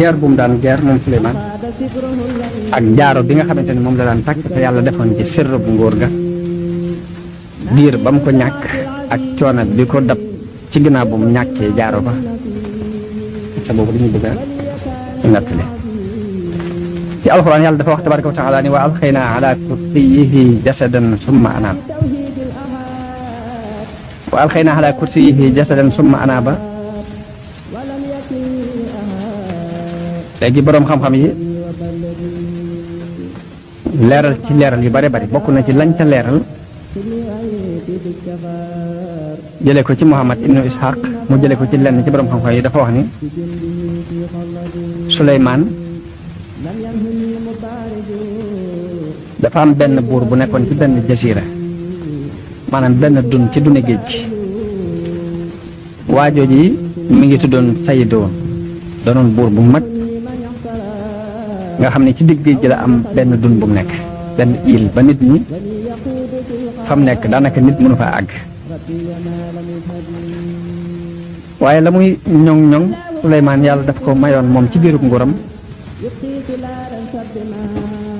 guerre bu mu daan guerre moom Suleymaan ak jaaro bi nga xamante ni moom la daan takk te yàlla defoon ci sirru bu ngóor ga diir ba mu ko ñàkk ak coono bi ko dab ci ginnaaw bu mu ñàkkee jaaro ba sa boobu dañuy bëgg a nattale ci alxuraan yàlla dafa wax tabaraka wa taala ni wa alxaynaa ala kursiyyihi jasadan summa anaab wa alxaynaa ala kursiyyihi jasadan summa anaaba léegi boroom xam-xam yi leeral ci leeral yu bare bari bokk na ci lañ ca leeral jële ko ci Muhammad ibnu Ishaq mu jële ko ci lenn ci boroom xam-xam yi dafa wax ni Suleymaan dafa am benn buur bu nekkoon ci benn jasiira maanaam benn dun ci dune géej gi waajoo ji mi ngi tuddoon Sayidoo doonoon buur bu mag nga xam ne ci digg géej gi la am benn dun bu mu nekk benn île ba nit ñi fa mu nekk daanaka nit mënu fa àgg waaye la muy ñoŋ-ñoŋ Suleymaan yàlla daf ko mayoon moom ci biiru nguuram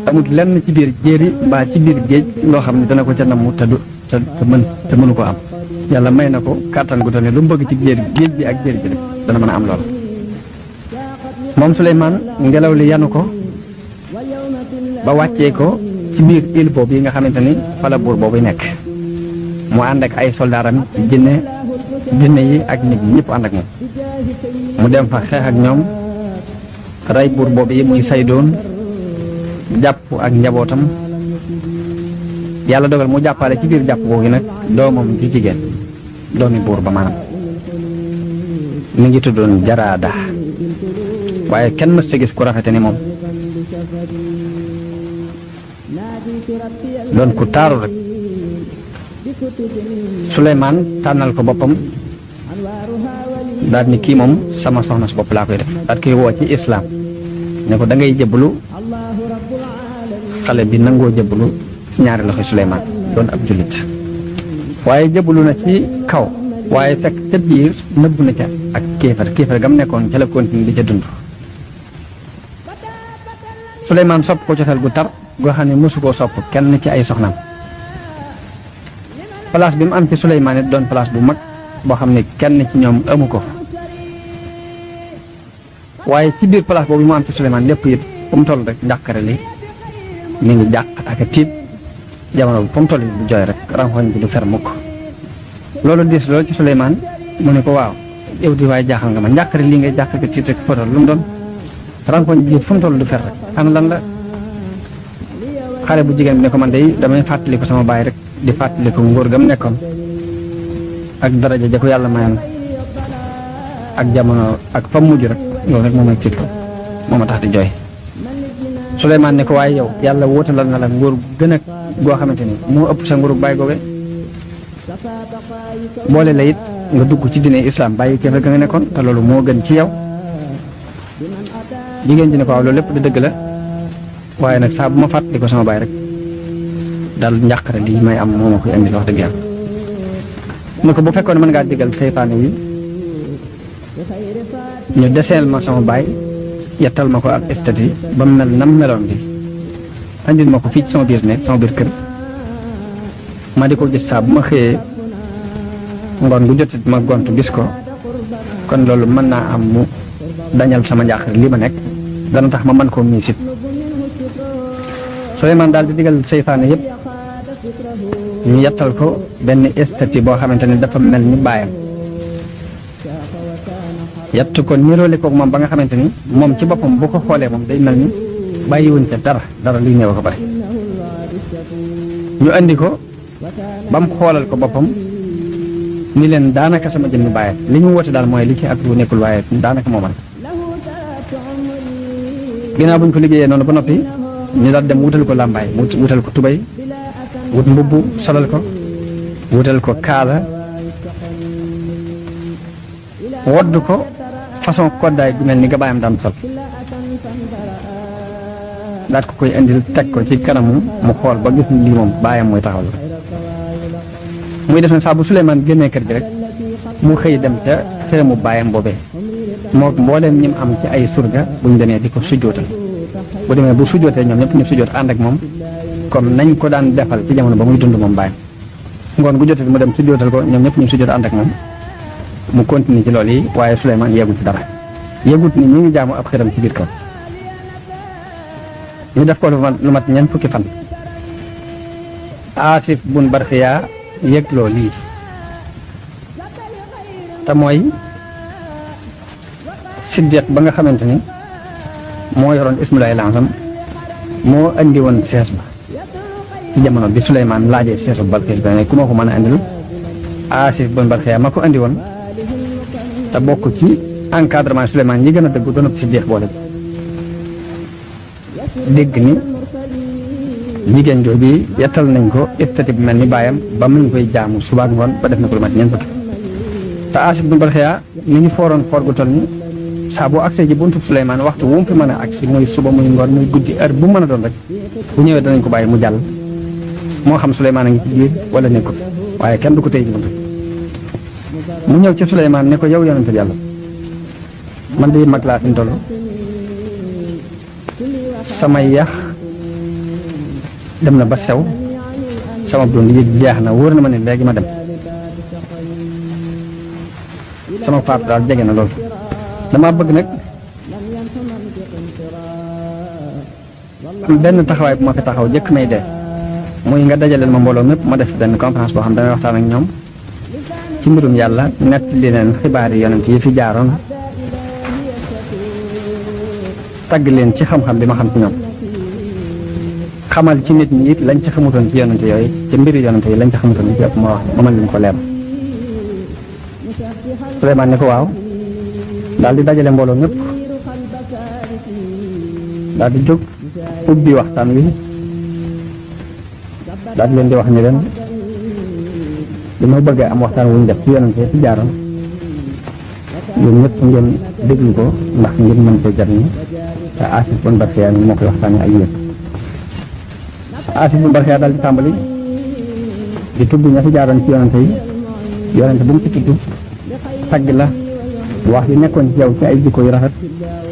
amut lenn ci biir jéeri mbaa ci biir géej loo xam ne dana ko ca namm te mënu ko am yàlla may na ko kàttan gu toll ne lu mu bëgg ci géej bi ak jéeri bi rek dana mën a am lool moom Suleymaan ngelaw li yanu ko ba wàccee ko ci biir île boobu yi nga xamante ni fa la buur boobu nekk mu ànd ak ay soldaaram ci jinne yi ak nit ñi ñëpp ànd ak moom mu dem fa xeex ak ñoom rey buur boobu yi muy Saydoon jàpp ak njabootam yàlla dogal mu jàppale ci biir jàpp boobu nag doomam ju jigéen doomi buur ba maanaam mi ngi tuddoon Jaraada waaye kenn mës ta gis ku rafete ni moom doon ku taaru rek Suleymaan tànnal ko boppam daal ni kii moom sama soxna su bopp laa koy def daal koy woo ci islaam ne ko da ngay jëbbalu xale bi nangoo jëbbalu ci ñaari loxo Suleymaan doon ab jullit waaye jëbbalu na ci kaw waaye fekk ca biir nëbb na ca ak kéefar gam nekkoon ca la continue di ca dund Suleymaan sopp ko cofeel gu tar goo xam ne mosu koo sopp kenn ci ay soxnaam place bi mu am ci Suleymaan it doon place bu mag boo xam ne kenn ci ñoom amu ko waaye ci biir place boobu mu am ci Suleymaan lépp it fu mu toll rek njàqare li mi ngi jàq ak a tiit jamono bi fu mu toll du jooy rek ranxooñ bi du fer mukk loolu diis loolu ci Suleymaan mu ne ko waaw yow di waaye jaaxal nga ma njàqare lii ngay jàq ak a tiit rek fotol lu mu doon ranxooñ bi fu mu toll du fer rek ana lan la xale bu jigéen bi ne ko man day damay fàttali ko sama baay rek di fàttali ko ngóor gam nekkoon ak daraja ja ko yàlla mayoon ak jamono ak fa mujj rek loolu rek moom ak tiit moo ma tax di jooy Suleymaan ne ko waaye yow yàlla wóotalal na la nguur gën a goo xamante ni moo ëpp sa nguurug baay googe boole la it nga dugg ci diine islam bàyyi kéefar ga nga nekkoon te loolu moo gën ci yow jigéen ji ne ko waaw loolu lépp di dëgg la waaye nag saa bu ma fàttali ko sama baay rek daal njàqare lii may am moo ma koy indi wax dëgg yàlla ne ko bu fekkoon mën ngaa digal seytaane yi ñu deseel ma sama baay yettal ma ko ak estati ba mu mel nam meloon bi andil ma ko fii ci sama biir nekk sama biir kër ma di ko gis saa bu ma xëyee ngoon gu jotit ma gont gis ko kon loolu mën naa am mu dañal sama njàqare lii ma nekk dana tax ma mën koo miisit Suleymaan daal di digal seytaane yëpp ñu yettal ko benn estati boo xamante ne dafa mel ni baayam yett ko niroole koog moom ba nga xamante ni moom ci boppam bu ko xoolee moom day mel ni bàyyiwuñ ca dara luy néew ko bare ñu andi ko ba mu xoolal ko boppam ni leen daanaka sama jëmmi baayam li ñu woote daal mooy li ci ak lu nekkul waaye daanaka moo man ginnaaw buñ ko liggéeyee noonu ba noppi ñu daal dem wutal ko làmbaay wutal ko tubay wut mbubb solal ko wutal ko kaala wodd ko façon koddaay bu mel ni nga baayam daan sol daat ko koy indil teg ko ci kanamu mu xool ba gis ni lii moom baayam mooy taxaw la muy def ne saa bu Suleymaan génnee kër gi rek mu xëy dem ca xërëmu baayam boobee moo mbooleem ñi mu am ci ay surga buñ demee di ko sujjootal bu demee bu sujjootee ñoom ñëpp ñu sujjoot ànd ak moom comme nañ ko daan defal ci jamono ba muy dund moom bàyyi ngoon gu jotee mu dem sujjootal ko ñoom ñëpp ñu sujjoot ànd ak moom mu continue ci loolu yi waaye Souleymane yeggut ci dara yeggut ni ñu ngi jaamu ab xiram ci biir kaw ñu def ko lu mat ñeent fukki fan Aasif bun Barxiya yëg loolu lii te mooy Siddiq ba nga xamante ni moo yoroon ismulaay lansam moo andi woon sees ba ci jamono bi Souleymane laajee seesu Balqiis ba ne ku ma ko mën a andil Aasif bun Barxiya ma ko andi woon te bokk ci encadrement Souleymane yi gën a dëgg doon ak Siddiq boole dégg ni jigéen jooju yettal nañ ko istati bu mel ni baayam ba mu ngi koy jaamu suba ak ngoon ba def na ko lu mat ñeent fukki te Aasif bun Barxiya mi ngi fooroon foor gu toll ni saa boo agsee ji buntu Souleymane waxtu wu mu fi mën a agsi muy suba muy ngoon muy guddi heure bu mën a doon rek bu ñëwee danañ ko bàyyi mu jàll moo xam Souleymane a ngi ci biir wala nekkut waaye kenn du ko tey ji buntu mu ñëw ci Souleymane ne ko yow yonente bi yàlla man de mag laa fi mu toll samay yax dem na ba sew sama doon yëg jeex na wóor na ma ne léegi ma dem sama faatu daal jege na loolu dama bëgg nag am benn taxawaay bu ma fi taxaw jëkk may dee muy nga dajaleel ma mbooloo mépp ma def benn conférence boo xam damay waxtaan ak ñoom ci mbirum yàlla nett li leen xibaari yonent yi fi jaaroon tagg leen ci xam-xam bi ma xam ci ñoom xamal ci nit ñi it lañ ci xamutoon ci yonent yooyu ci mbiri yonent yi lañ ci xamutoon yi yëpp ma wax ma mën leen ko leer Souleymane ne ko waaw daal di dajale mbooloo ñëpp daal di jóg ubbi waxtaan wi daal di leen di wax ni leen li may bëggee am waxtaan wuñ def ci yonent yi fi jaaroon yéen ñëpp ngeen déglu ko ndax ngeen mën ko jariñu te Aasif bun Barxiya moo koy waxtaanee ak yéen Aasif bun Barxiya daal di tàmbali di tudd ña fi jaaroon ci yonent yi yonent bu mu ci tudd tagg la wax yi nekkoon ci yow ci ay jikko yu rafet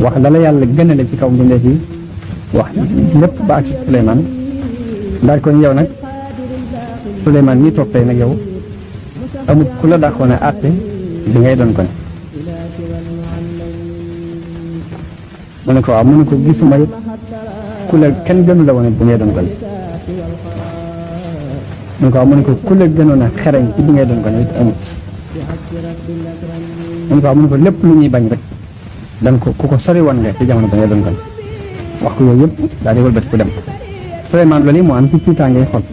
wax la la yàlla gënale ci kaw mbindeef yi wax lépp ba ak si Souleymane daal kon yow nag Souleymane ñi toog tey nag yow amut ku la dàqoon a àtte bi ngay doon ko ne mu ne ko waaw mu ne ko gisuma it ku la kenn gënu la woon bi ngay doon ko ne mu ne ko waaw mu ne ko ku la gënoon a xereñ ci bi ngay doon ko ne it amut mu ne ko waaw mu ne ko lépp lu ñuy bañ rek dan ko ku ko sori woon nga ci jamono ba ngay doon ko ne wax ko yooyu yëpp daal di wëlbati ku dem Souleymane loolu yi moo am ci tiitaangay xol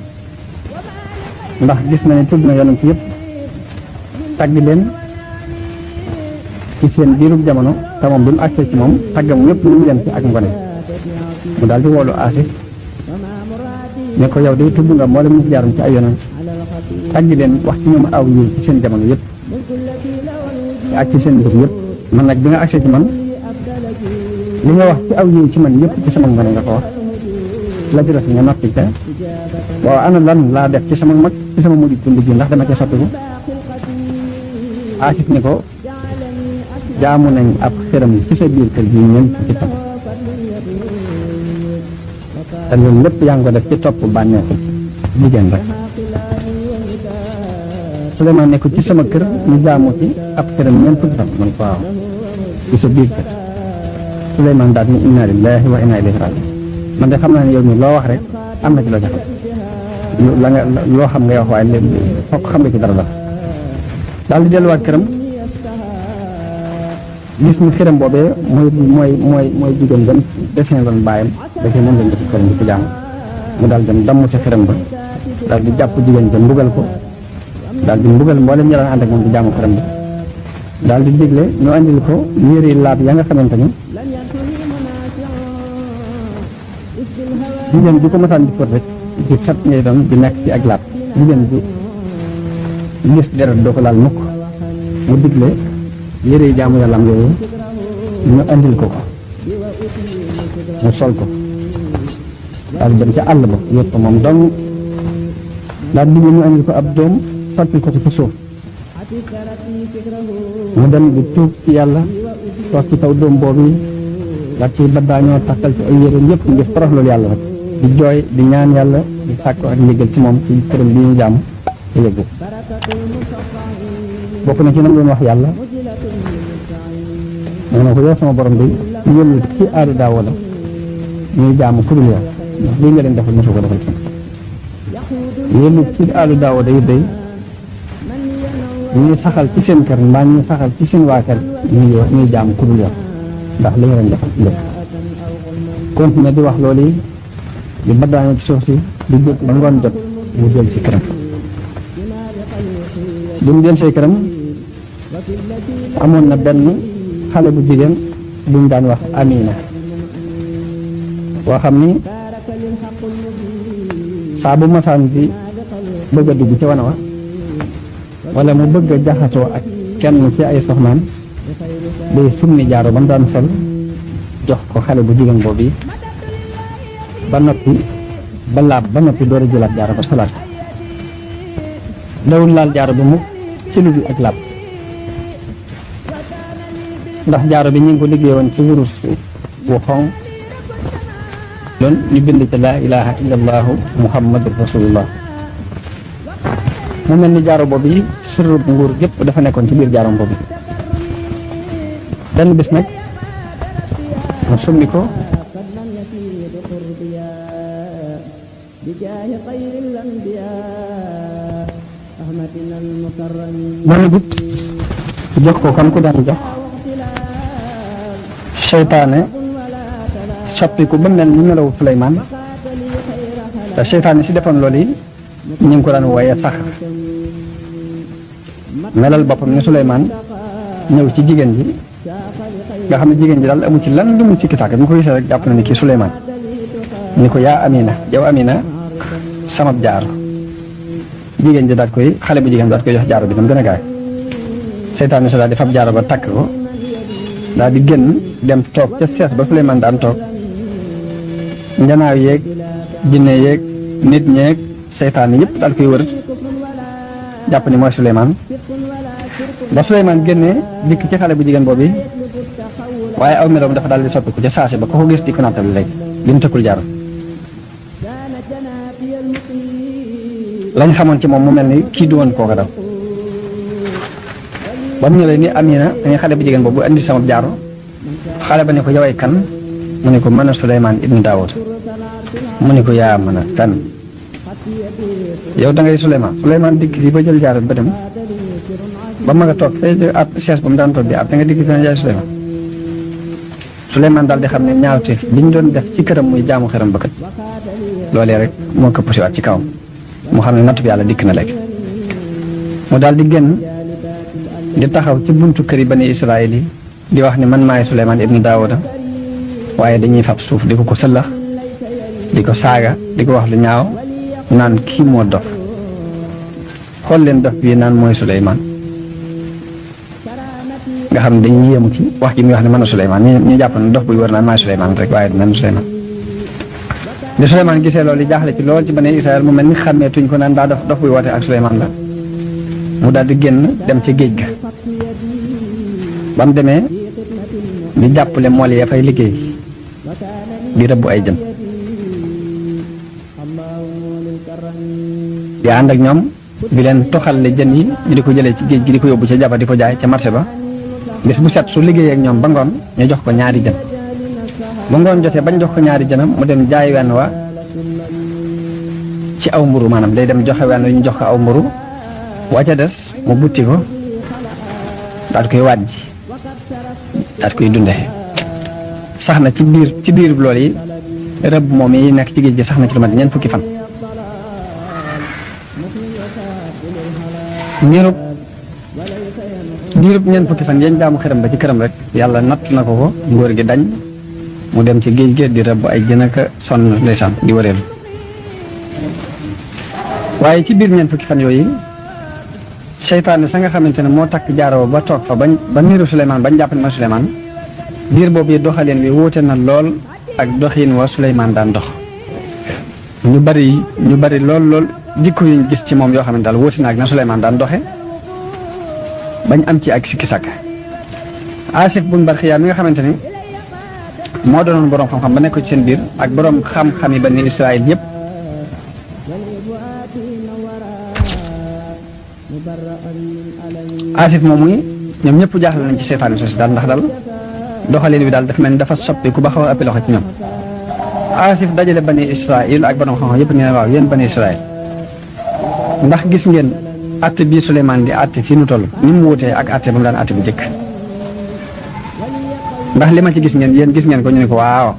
ndax gis na ne tudd na yonent yëpp tagg leen ci seen diirub jamono te moom bi mu agsee ci moom taggam ñëpp lu mu dem ci ak ngone mu daal di woolu Aasif ne ko yow de tudd nga mboolem ñu fi jaaroon ci ay yonent tagg leen wax ci ñoom aw yiw ci seen jamono yëpp ak ci seen dëkk yëpp man nag bi nga agsee ci man li nga wax ci aw yiw ci man yëpp ci sama ngone nga ko wax la ci des nga noppi ca waaw ana lan laa def ci sama mag ci sama mujj dund gi ndax dama ca soppiku Aasif ne ko jaamu nañ ab xëram ci sa biir kër gi ñeent ci fan te loolu lépp yaa ngi ko def ci topp bànneexu jigéen rek Souleymane ne ko ci sama kër ñu jaamu ci ab xëram ñeent fukki fan man ko waaw ci sa biir kër Souleymane daal ni inna lillahi wa inna ilayhi rajiun man de xam naa ne yow mii loo wax rek am na ci loo jaxam la nga loo xam ngay wax waaye léegi fokk xam nga ci dara daal di delluwaat këram gis ni xiram boobee mooy jigéen dem dessin loon bàyyam dafay moom lañ def këram di ko jaamu mu daal dem damm ca xiram ba daal di jàpp jigéen ja mbugal ko daal di mbugal mboolem ñi daan ànd ak moom di jaamu xiram bi daal di digle ñu andil ko yére laab ya nga xamante ni jigéen ji ko masaan di fóot rek di sat ngay doon di nekk ci ak laab jigéen ji gis deret doo ko laal mukk mu digle yére yi jaamu yàlla am yooyu ñu andil ko ko mu sol ko daal dem ca àll ba yóbbu ko moom dong daal digle ñu andil ko ab doom sotti ko ci suuf mu dem di tuub ci yàlla toog ci kaw doom boobu daal ci baddaa ñoo takkal ci ay yéreem yëpp ngir torox loolu yàlla rek di jooy di ñaan yàlla di sàkk ak njëgal ci moom ci këram bi ñu jàmm te yëggu bokk na ci nam doon wax yàlla nee na ko yow sama borom bi yónni ci aadu daawoo la ñuy jaamu ku dul yow ndax lii nga leen defal mosu ko defal ci yónni ci aadu daawoo da it day ñuy saxal ci seen kër mbaa ñuy saxal ci seen waa kër ñuy jaamu ku dul yow ndax li nga leen defal lépp continué di wax loolu yi di baddaane ci suuf si di jóg ba ngoon jot mu jël si këram bi mu jël see këram amoon na benn xale bu jigéen buñ daan wax Amina boo xam ni saa bu masaan bi bëgg a dugg ci wana wa wala mu bëgg a jaxasoo ak kenn ci ay soxnaam day summi jaaro ba mu daan sol jox ko xale bu jigéen boobu yi ba noppi ba laab ba noppi door a jëlaat jaaro ba solaat dawul laal jaaro bi mukk ci lu dul ak laab ndax jaaro bi ñu ngi ko liggéey woon ci wurus wu xonq loon ñu bind ci laa ilaha illa allahu muhammadur rasulullah mu mel ni jaaro boobu yi sirru nguur gépp dafa nekkoon ci biir jaaro boobu benn bis nag mu summi ko benn bit jox ko kan ku daan jox seytaane soppiku ba mel ni melawu Suleymaan te seytaane si defoon loolu yi ñu ngi ko daan wooye sax melal boppam ni Suleymaan ñëw ci jigéen ji nga xam ne jigéen ji daal amu ci lan lu mu ci kitaak bi mu ko gisee rek jàpp na ni kii Suleymaan ni ko yaa Amina yow Amina sama jaaro jigéen ji daal koy xale bu jigéen daal koy jox jaaro bi dam gën a gaay seytaane sa daal di fab jaaro ba takk ko daal di génn dem toog ca sees ba Suleymaan daan toog njanaaw yeeg jinne yeeg nit ñeeg seytaane yëpp daal koy wër jàpp ni mooy Suleymaan ba Suleymaan génnee dikk ci xale bu jigéen boobu waaye aw meloom dafa daal di soppiku ca saasi ba ko gis di ko nattali léegi li mu tëkkul jaaro lañ xamoon ci moom mu mel ni kii du woon kooka daw ba mu ñëwee ni Amina dañuy xale bu jigéen boobu indi sama jaaro xale ba ne ko yoway kan mu ne ko mën a Suleymaan ibn Daawud mu ne ko yaa mën a kan yow da ngay Suleymaan dikk fii ba jël jaaro ba dem ba ma nga toog fay ab sees ba mu daan toog bi ab da nga dikk fi na jaay Suleymaan daal di xam ne ñaawteef bi ñu doon def ci këram muy jaamu xëram ba kat loolee rek moo këpp si waat ci kawam mu xam ne nattu bi yàlla dikk na léegi mu daal di génn di taxaw ci buntu kër yi bani Israël yi di wax ni man maay Suleymaan ibnu Daawuda waaye dañuy fab suuf di ko sëllax di ko saaga di ko wax lu ñaaw naan kii moo dof xool leen dof bii naan mooy Suleymaan nga xam ne dañuy yéemu ci wax ji muy wax ne mën a Suleymaan ñu jàpp ne dof buy wër naan maay Suleymaan rek waaye du mel Suleymaan di Suleymaan gisee loolu jaaxle ci lool ci bani Israël mu mel ni xàmmeetuñ ko naan daa dof buy woote ak Suleymaan la mu daal di génn dem ca géej ga ba mu demee di jàppale mool ya fay liggéey di rëbb ay jën di ànd ak ñoom di leen toxalle jën yi ñu di ko jëlee ci géej gi di ko yóbbu ca jaba di ko jaay ca marché ba bis bu set su liggéeyee ak ñoom ba ngoon ñu jox ko ñaari jën ba ngoon jotee bañ jox ko ñaari jënam mu dem jaay wenn wa ci aw mburu maanaam day dem joxe wenn ñu jox ko aw mburu waa ca des mu butti ko daal koy wàjj daal koy dunde sax na ci biir loolu yi rëbb moom yi nekk ci géej gi sax na ci lu mat ñeent fukki fan diirub ñeent fukki fan yañ jaamu xëram ba ci këram rek yàlla natt na ko ngóor gi dañ mu dem ci géej gi di rëbb ay jën ak sonn ndeysaan di wëreelu waaye ci biir ñeent fukki fan yooyu seytaane sa nga xamante ne moo takk jaaroo ba toog fa ba niru Suleymaan bañ jàpp ne ma Suleymaan biir boobu yi doxaleen wi wuute na lool ak doxiin wa Suleymaan daan dox ñu bari lool jikko yuñ gis ci moom yoo xam ne daal wuute na ak na Suleymaan daan doxe bañ am ci ak sikki sàkk Asif bun Barxiya mi nga xamante ni moo doonoon boroom xam-xam ba nekk ci seen biir ak boroom xam-xam yi bani Israël yëpp Asif moom muy ñoom ñëpp jaaxle nañ ci seytaane soosi daal ndax daal doxalin bi daal dafa mel ni dafa soppiku ba xaw a ëppi loxo ci ñoom. Asif dajale bani Israël ak boroom xam-xam yëpp ne waaw yéen bani Israël ndax gis ngeen àtte bii Suleymaan di àtte fii nu toll ni mu wutee ak àtte ba mu daan àtte bu njëkk ndax li ma ci gis ngeen yéen gis ngeen ko ñu ne ko waaw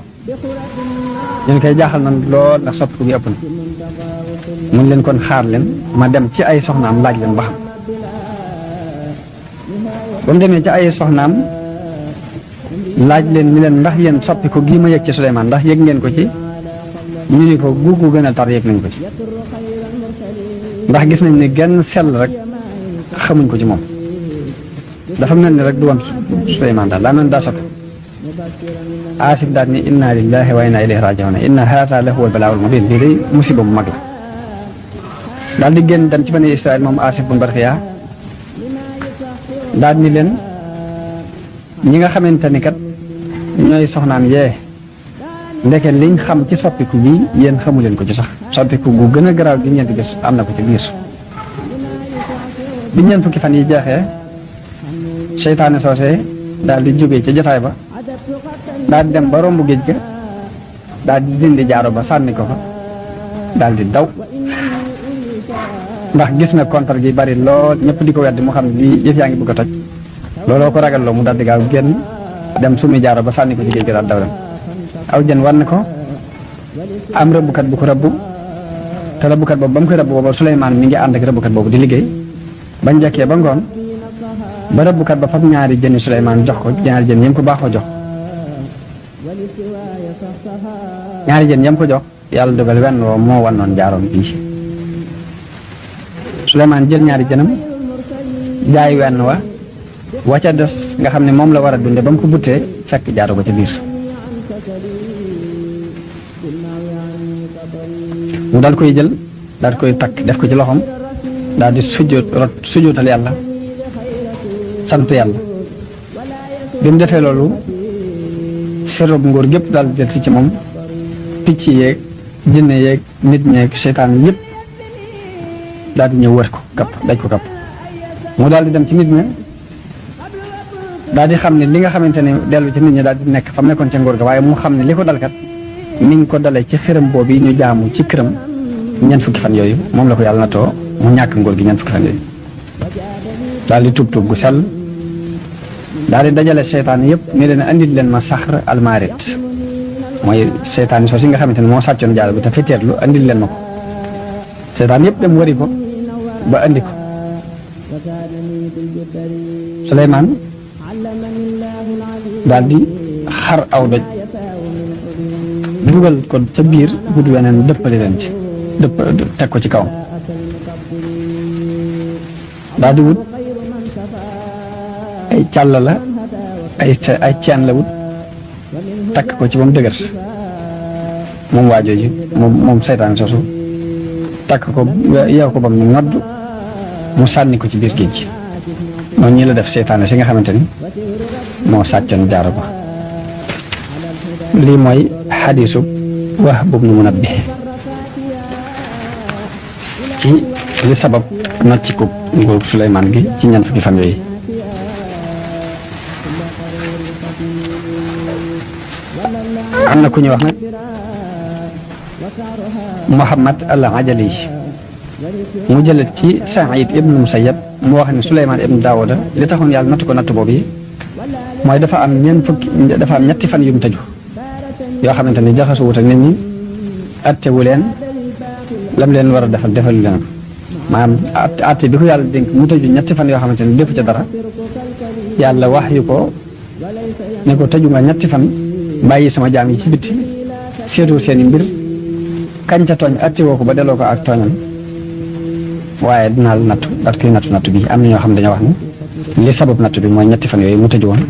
ñun koy jaaxal na lool ndax soppiku gi ëpp na mun leen kon xaar leen ma dem ci ay soxnaam laaj leen ba xam ba mu demee ci ay soxnaam laaj leen ni leen ndax yéen soppiku gii ma yëg ci Suleymaan ndax yëg ngeen ko ci ñu ni ko guugu gën a tar yëg nañ ko ci ndax gis nañ ne genn sell rek xamuñ ko ci moom dafa mel ni rek du woon Suleymaan daal daa mel ni daa soppi Asif daal ni inna lillahi wa inna ilayhi raji'un inna haza la huwa al-bala'ul mubin bii day musiba bu mag la daal di génn dem ci bani Israël moom Asif bun Barxiya daal ni leen ñi nga xamante ni kat ñooy soxnaam yee ndeke liñ xam ci soppiku bi yéen xamu leen ko ci sax soppiku gu gën a garaaw gi ñeenti gis am na ko ci biir bi ñeent fukki fan yi jeexee seytaane soosee daal di jógee ca jotaay ba daal di dem ba romb géej ga daal di dindi jaaro ba sànni ko fa daal di daw ndax gis na kontar gi bari lool ñëpp di ko weddi mu xam ne lii yëf yaa ngi bëgg a toj looloo ko ragal loo mu daal di gaaw génn dem sumi jaaro ba sànni ko ci géej ga daal daw dem aw jën war na ko am rëbbukat bu ko rëbbu te rëbbukat boobu ba mu koy rëbbu booba Suleymaan mi ngi ànd ak rëbbukat boobu di liggéey bañ njëkkee ba ngoon ba rëbbukat ba fab ñaari jëni Suleymaan jox ko ñaari jën yam ko baaxoo jox ñaari jën yam ko jox yàlla dogal wenn woo moo wannoon jaaroom bii Suleymaan jël ñaari jënam jaay wenn wa ca des nga xam ne moom la war a dunde ba mu ko buttee fekk jaaro ko ca biir mu daal koy jël daal koy takk def ko ci loxoom daal di sujjóotal yàlla sant yàlla bi mu defee loolu serob ngóor gépp daal di del si ci moom picc yeeg jinne yeeg nit ñeeg seytaan yëpp daal di ñëw wër ko kapp daj ko kapp mu daal di dem ci nit ña daal di xam ne li nga xamante ne dellu ci nit ñi daal di nekk fa mu nekkoon ca ngóor ga waaye mu xam ne li ko dalkat mi ngi ko dalee ci xërëm boobu ñu jaamu ci këram ñeent fukki fan yooyu moom la ko yàlla natoo mu ñàkk ngóor gi ñeent fukki fan yooyu daal di tuub gu sell daal di dajale seytaan yëpp ni leen andil leen ma saxr almaarit mooy seytaan soo si nga xamante ne moo sàccoon jaaro bi te fitteerlu andil leen ma ko seytaan yëpp dem wari ko ba andi ko Suleymaan daal di xar aw doj dugal ko ca biir wut weneen dëppale leen ci teg ko ci kawam daal di wut ay càll la ay ceen la wut takk ko ci ba mu dëgër moom waajooju moom seytaan soosu takk ko yeew ko ba mu nodd mu sànni ko ci biir géej gi noonu ñi la def seytaane si nga xamante ni moo sàccoon jaaro ba lii mooy xadiisu Wahb ibn Munabbih ci li sabab nocciku nguur Suleymaan gi ci ñeent fukki fan yooyu am na ku ñuy wax nag Muhammad al-Ajali mu jëlet ci Saïd ibn Musayyab mu wax ne Suleymaan ibn Daawuda li taxoon yàlla nattu ko natt boobu yi mooy dafa am ñetti fan yu mu tëju yoo xamante ni jaxasu wut ak nit ñi attewu leen lam leen war a defal leen maanaam atte bi ko yàlla dénk mu tëju ñetti fan yoo xamante ni defu ca dara yàlla wax yu ko ne ko tëju nga ñetti fan bàyyi sama jaam yi ci bitti seetu seen i mbir kañ ca tooñ atte woo ko ba delloo ko ak tooñam waaye dinaa la nattu daal koy nattu bi am na ñoo xam dañoo wax ni li sabab nattu bi mooy ñetti fan yooyu mu tëju woon